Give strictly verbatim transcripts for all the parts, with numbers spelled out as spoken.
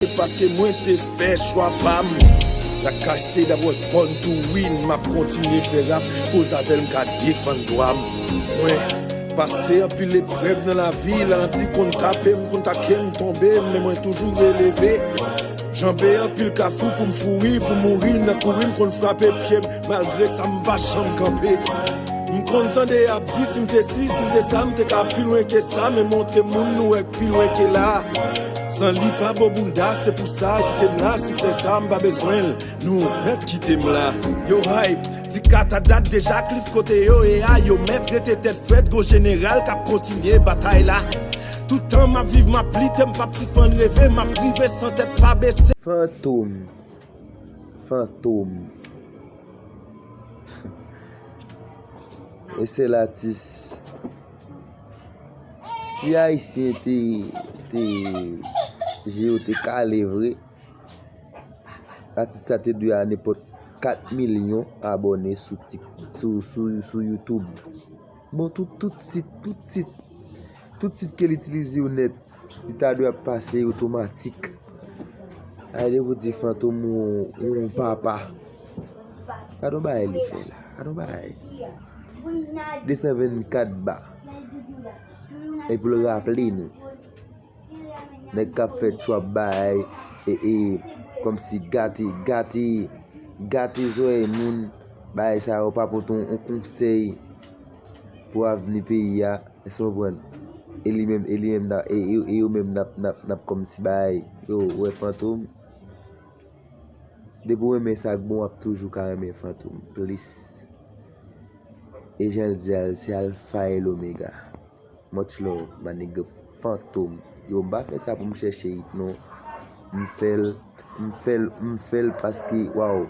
Paske mwen te fè chwa pa m. Like I said, I was born to win. M ap kontinye fè rap, koz avè l m ka defann dwa m. Mwen pase anpil eprèv nan lavi, lanti konn tape m, konn take m, tonbe m, men mwen toujou releve. Janbe anpil kafou pou m fouri, pou mouri nan kouri, m konn frape pye m, malgre sa m pa janm kanpe. M konn tande y ap di si m te si, si m te sa, m te ka pi lwen ke sa, men montre moun nou wè k pi lwen ke la. San li pa bon bounda, se pou sa kite m la, siksè sa m pa bezwen l, nou mèt kite m la. Yo hype, di kata dat deja Cliff kote yo ye a, yo mèt rete tèt frèt, gwo jeneral k ap kontinye batay la. Tout tan m ap viv, m ap lite, m p ap sispann reve, m ap rive san tèt pa bese. Fantom. Fantom. E sèl atis. Si Ayisyen te, te, je yo te kale vre, atis sa te dwe a nenpòt kat milyon abòne sou, Tik- sou, sou, sou YouTube. Bon, tout, tout sit, tout sit, tout sit ke l itilize yo nèt, li ta dwe ap pase otomatik. Ay, depi w di Fantom ou, ou yon papa. Gad yon bagay li fè la. Gad yon bagay. De san vennkat ba. E pou l raple nou. Nèg k ap fè trap bay, e, e, kòmsi gate, gate, gate zòrèy moun, bagay sa yo pa pote yon, yon konsèy pou avni peyi a, èske w konprann? E li menm, e li menm, n ap- e, e, e yo menm n ap, n ap, n ap kòmsi bay, yo, ou wè Fantom? Depi w renmen sa k bon, w ap toujou ka renmen Fantom plis. E jan l di a, se alfa e lomega. Much love, my nigga Fantom. Yo, m pa fè sa pou m chèche hit non. M fè l, m fè l, m fè l paske, waw.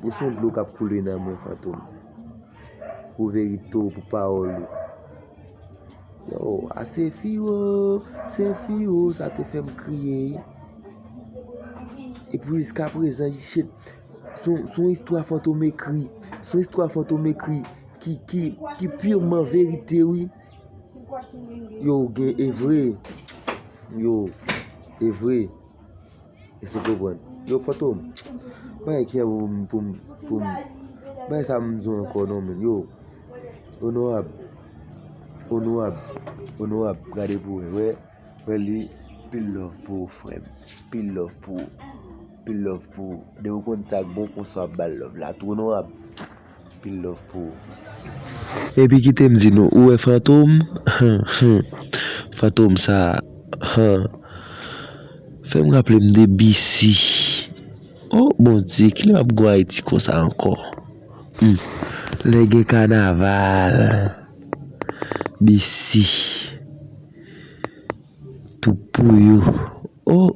Ou se yon dlo k ap koule nan mwen, Fantom. Pou verite w, pou pawòl ou. Yo, a se fi wo, se fi wo, sa te fè m kriye. Epi jiskaprezan, shit, se yon, se yon istwa Fantom ekri. Se yon istwa Fantom ekri ki, ki, ki pirman verite, wi. Yo, gen, e vre. Yo, e vre. Èske w konprann? Yo, Fantom. Bagay ki an pou m, pou m, pou m. Bagay sa m di w ankò non, menn. Yo, onorab. Onorab. Onorab. Gade pou wè. Wè, wè li. Pil love pou ou, frè m. Pil love pou ou. Pil love pou ou. Depi w konn sa k bon, konsa w ap ba l love la tou, onorab. Pil love pou ou. Epi kite m di nou, ou wè Fantom? Fantom sa, fè m raple m de B C. O Bondye, kilè m ap gwo Ayiti konsa ankò? Hmm. Lè gen kanaval, B C. Tou pou yo. O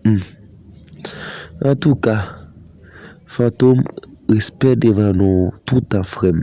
Hmm. Antouka, Fantom, respè devan nou toutan, frè m.